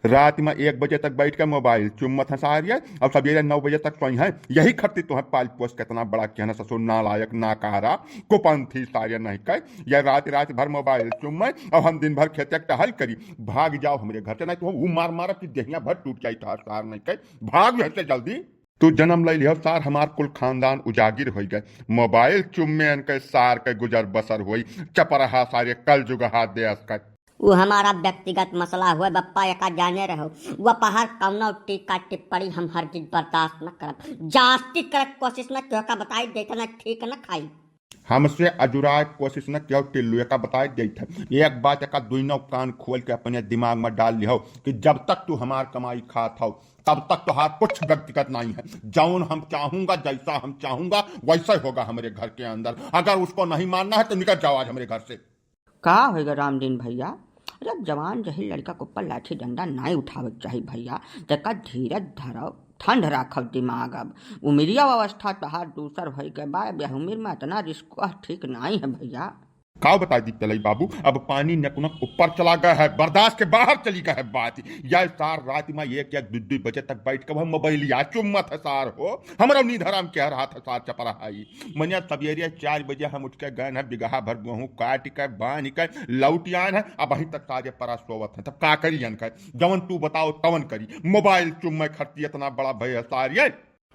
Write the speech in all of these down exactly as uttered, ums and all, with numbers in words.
रात में एक बजे तक बैठ के मोबाइल चुम्मत हैं सारे, और सवेरे नौ बजे तक सोई हैं। यही खातिर तोहें पाल पोस के इतना बड़ा किया ना ससुर, नालायक, नाकारा, कुपंथी सारे नहीं कह। ये रात, रात भर मोबाइल चुम्मे और हम दिन भर खेते टहल करी। भाग जाओ हमरे घर से, नहीं तो वो मार मारब कि देहिया भर टूट जाई तोहार सार नहीं कह। भाग यहाँ से जल्दी। तू जन्म ले लिहो सार, हमार कुल खानदान उजागिर होई गए। मोबाइल चुम्मे इनके सार के गुजर बसर होई। चपरहा सारे, कल जुगहा देश का। उ हमारा व्यक्तिगत मसला हुए बप्पा, एका जाने रहो। उ अपहार कौनो टीका टिप्पणी हम हरगिज बर्दाश्त न करब। जास्ती करे कोशिश न केहू का बताई देता न ठीक न खाई। हमसे अजुराए कोशिश न केहू टिल्लू, एका बताई देत है। एक बात एका दुइनो कान खोल के अपने दिमाग में डाल लिहो कि जब तक तू हमार कमाई खात हो, तब तक तोहार कुछ व्यक्तिगत नहीं है। जौन हम चाहूंगा, जैसा हम चाहूंगा, वैसा ही होगा हमारे घर के अंदर। अगर उसको नहीं मानना है तो निकल जाओ आज हमारे घर से। का होइगा रामदीन भैया? अरे जवान जही लड़का के ऊपर लाठी डंडा नाई उठावे के चाही भैया। तेका धीरज धरव, ठंड राखव दिमाग। अब उमिरिया अवस्था तोहार दूसर होई गए बा, अब यह उमिर में इतना रिस्क ठीक नाई है भैया। का बताई दी तलई बाबू, अब पानी नकुनक ऊपर चला गया है, बर्दाश्त के बाहर चली गया है बात। यह सार रात में एक एक दो दो बजे तक बैठ के वह मोबाइलिया चुम्मत है सार हो। हमरा नींद हराम के हर हाथ है सार चपरा है। मनिया सवेरे चार बजे हम उठ के गए हैं, बिगहा भर गेहूं काट के, बांध के, लौट आए हैं। अब अभी तक सारे परा सोवत हैं, तब का करी इनका? जवन तू बताओ तवन करी। मोबाइल चुम्मे खर्ची इतना बड़ा भय है सार ये।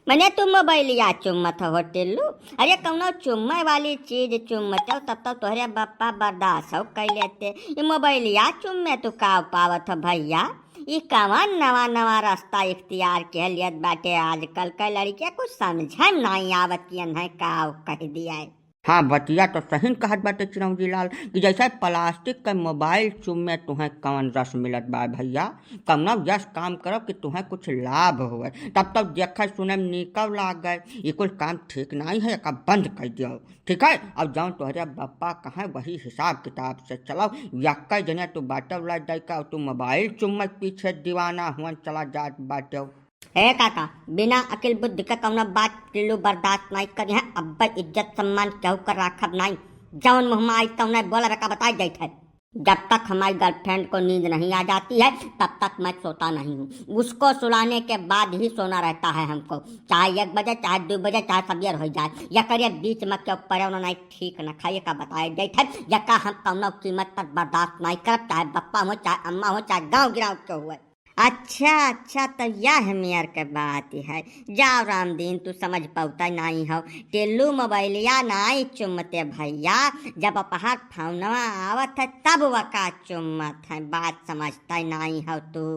मने तू मोबाइलिया चुम्मत हो टिल्लू? अरे कौनो चुम्मे वाली चीज चुम्मत हो, तब तो तोहरे बप्पा बर्दाश्त हो कई लेते। ये मोबाइलिया चुम्मे तू का पावत हो भैया? ई कवन नवा नवा रास्ता इख्तियार के लियत बाटे आजकल के लड़किया? कुछ समझे में नाई आवत कि इन्हें का कह दिया है। हाँ, बतिया तो सही कहत बाटे चिरौंजी लाल कि जैसे प्लास्टिक के मोबाइल चुम्मे तुहें कवन रस मिलत बा भैया, कौनो यस काम करो कि तुहें कुछ लाभ होए, तब तक देखे सुने में नीकव लागे। ये कुल काम ठीक नाई है, एका बंद कर दियो, ठीक है? अब जौन तोहरे बप्पा कहें वही हिसाब किताब से चलो। यक्के जने तू बाटव ला दे का, तू मोबाइल चुम्मे के पीछे दीवाना हुअन चला जात बाटव। ए काका, बिना अकिल बुद्धि के कौनो बात टिल्लू बर्दाश्त नाई करी है। अब्बे इज्जत सम्मान केहू कर राखब नाई। जौन मुँह में आई तौने बोलब, एका बताई जाइत है। जब तक हमारी गर्लफ्रेंड को नींद नहीं आ जाती है, तब तक मैं सोता नहीं हूँ। उसको सुलाने के बाद ही सोना रहता है हमको, चाहे एक बजे, चाहे दो बजे, चाहे सवेर हो जाए। या करे बीच में क्यों पड़े उन्होंने ठीक न खाइए का बताए जाइत है। यका हम कौनो कीमत पर बर्दाश्त नहीं करब, चाहे बप्पा हो, चाहे अम्मा हो, चाहे गाँव गिराव क्यों हुए। अच्छा, अच्छा, तो यह मेर के बात है। जाओ रामदीन, तू समझ पौता नाई हो। टेल्लू मोबाइलिया नाई चुम्मते भैया, जब अपहार फोनवा आवत है तब वका चुम्मत है, बात समझता नाई हो तू।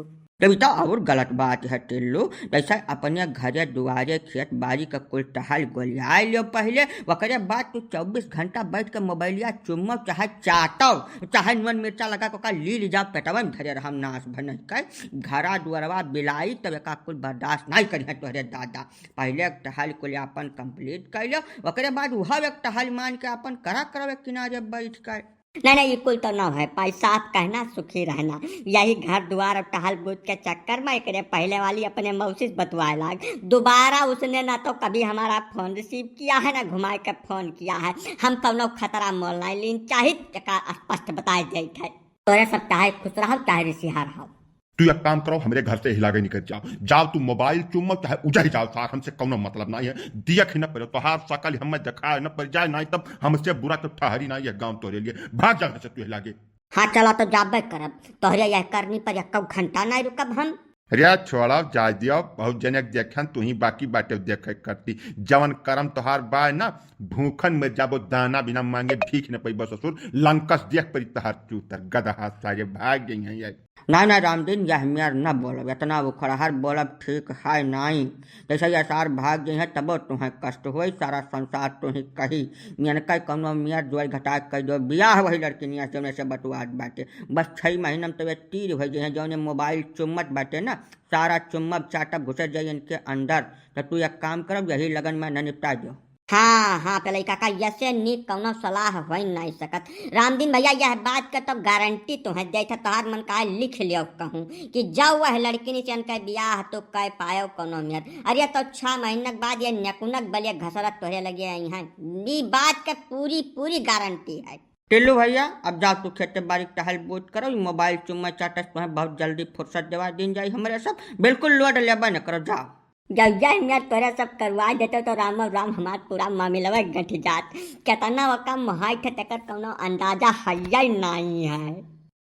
तभी तो और गलत बात है टेल्लू, जैसे अपने घरे दुआरे खेत बाड़ी का कुल टहल गोलियाए लियो पहले, वकरे बाद तू चौबीस घंटा बैठ के मोबाइलिया चुम्मो चाहे चाटो, चाहे नून मिर्चा लगा के ओका ली ली जाओ पेटवा में धरे रहम नाश भनई के। घरा दुआरवा बिलाई तब एका कुल बर्दाश्त नाई करिहे तोहरे दादा। पहले टहल कुल आपन complete कर लो, ओकरे बाद उहव एक टहल मान के आपन करा करब एक किनारे बैठ के। नहीं, नहीं, ये कुल तो न है पाई, साफ कहना सुखी रहना। यही घर दुआर और टहल बूझ के चक्कर में एकरे पहले वाली अपने मौसी से बतुआए लाग। दोबारा उसने ना तो कभी हमारा फोन रिसीव किया है, ना घुमाए के फोन किया है। हम कौनो खतरा मोल नहीं लीन चाहित, एका स्पष्ट बताए जाइत है। तोरे सब चाहे खुश रहो, चाहे रिसिहा रहो। तू एक काम करो, हमरे घर से हिला के निकल जाओ। जाओ तू मोबाइल चुम्मो, चाहे उजर जाओ सार, हमसे कौनो मतलब नहीं है। दियक ही न पड़ो, तोहार शकल हमें देखाए न पड़ जाए, नहीं तब हमसे बुरा तो ठहरी नहीं है गाँव तोरे लिए। भाग जा घर से तू हिला के। हाँ चला तो जाबे करब, तोहरे यह करनी पर एक घंटा नहीं रुकब हम। अरे छोड़ा, जाए दियो, बहुत जने के देखन, तू ही बाकी बाटे देखे करती। जवन करम तोहार बाय ना, भूखन में जाबो दाना बिना मांगे भीख न पैबो ससुर, लंकस देख पड़ी तोहार चूतर, गदहा सारे भाग गई हैं ये। ना, ना रामदीन, यह मेर न बोलब, इतना उखड़हर बोलब ठीक है नाई। जैसे यह सार भाग गई है तबो तुम्हें कष्ट होई, सारा संसार तुम्हें कही। मियन का कौनो मेर जोड़ घटाए कर दो, बियाह वही लड़किनिया से, उन्हें से बतुआत बाटे। बस छह महीना में तो ये तीर हो गई है, जौने मोबाइल चुम्मत बाटे ना, सारा चुम्मब चाटब घुसे जाई इनके अंदर। तो तू एक काम करब, यही लगन में न निपटा दो। हाँ, हाँ, पेलई काका, यसे नीक कौनो सलाह होई नाई सकत। रामदीन भैया, यह बात के तो गारंटी तोहें देत है, तोहार मन का लिख लियो कहूँ कि जाओ वह लड़किनी से इनके बियाह तो कै पायो कौनो मेर। अरे तो छह महीना के बाद ये नेकुनक बलिए घसरत तोहरे लगे आई हैं। ई बात के पूरी, पूरी गारंटी है। टिल्लू भैया, अब जाओ तू खेते बारी टहल बूझ करो, ई मोबाइल चुम्मा चाटस तुम्हें बहुत जल्दी फुर्सत देवा दीन जाई हमरे सब, बिल्कुल लोड लेबे न करो, जाओ। जब जय मियाँ तोरे सब करवा देते तो रामो राम हमार पूरा मामिलवा गंठ जात। केतना वका मोहाई थे तेकर कौनो अंदाजा हइये नाई है।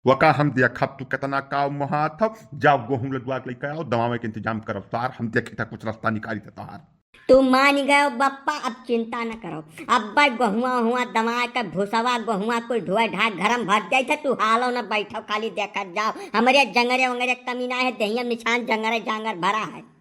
वका हम देखब तू केतना का मोहात हौ, जाओ गोहूँ लदवा के लेके आओ, दवावे के इंतजाम करब सार, हम देखी था कुछ रास्ता निकाली था तोहार। तू मान गयो बप्पा, अब चिंता न करो। अब भाई गोहुआ हुआ दमा के भूसवा गोहुआ कुल ढोए ढाक घरम भर जाई थे, तू हालो न बैठो, खाली देखत जाओ। हमरे जंगरे वंगरे कमी ना है, देहिया मिछान जंगरे जांगर भरा है।